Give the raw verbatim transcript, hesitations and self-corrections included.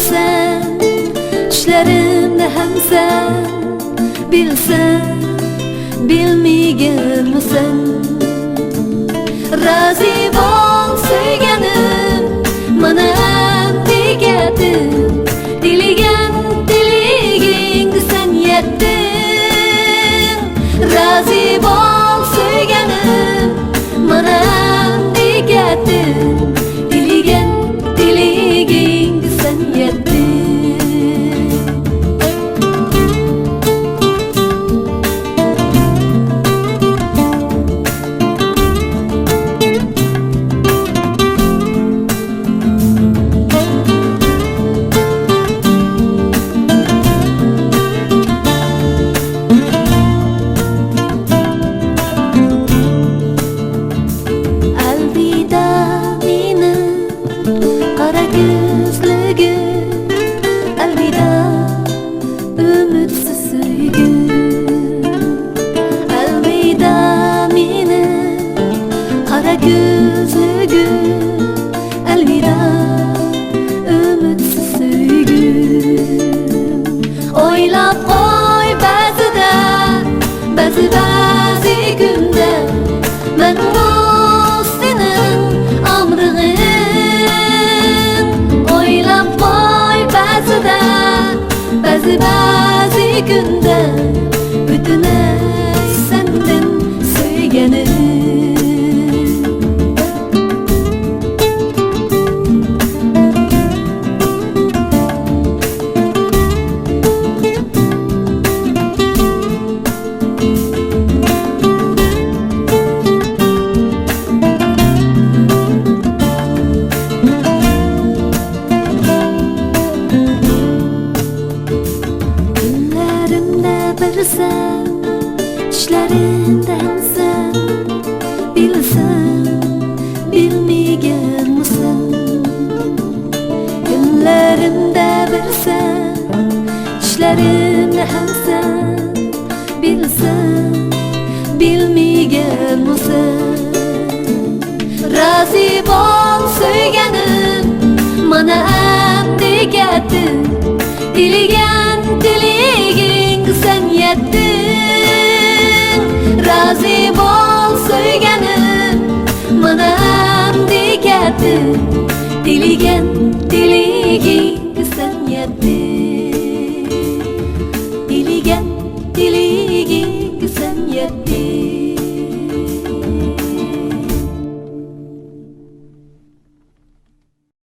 سەن، چۈشلىرىمدە ھەم سەن، بىلسەم، بىلمىگەنمۇ سەن. رازى بول سۆيگەنىم، مانا ئەمدى كەتتىم، تىلىگەن تىلىگىڭگە سەن يەتتىڭ. رازى بول سۆيگەنىم، مانا ئەمدى كەتتىم، تىلىگەن تىلىگىڭگە سەن يەتتىڭ. ئەلۋىدا مېنىڭ قارا كۆزلۈكۈم، ئەلۋىدا ئۈمىدسىز سۆيگۈم. ئەلۋىدا مېنىڭ قارا كۆزلۈكۈم، ئەلۋىدا ئۈمىدسىز سۆيگۈم. ئويلاپ قوي بەزىدە، بەزى، بەزى كۈندە مەنمۇ سېنىڭ ئامرىغىڭ. ئويلاپ قوي بەزىدە، بەزى، بەزى كۈندە پۈتۈنلەي سەندىن سۆيگەنىم. كۈنلىرىمدە بىرسەن، چۈشلىرىمدە سەن، بىلسەم، بىلمىگەنمۇ سەن. كۈنلىرىمدە بىرسەن، چۈشلىرىمدە ھەم سەن، بىلسەم، بىلمىگەنمۇ سەن. رازى بول سۆيگەنىم، مانا ئەمدى كەتتىم، تىلىگەن تىلىگىڭگە سەن يەتتىڭ. رازى بول سۆيگەنىم، مانا ئەمدى كەتتىم، تىلىگەن تىلىگىڭ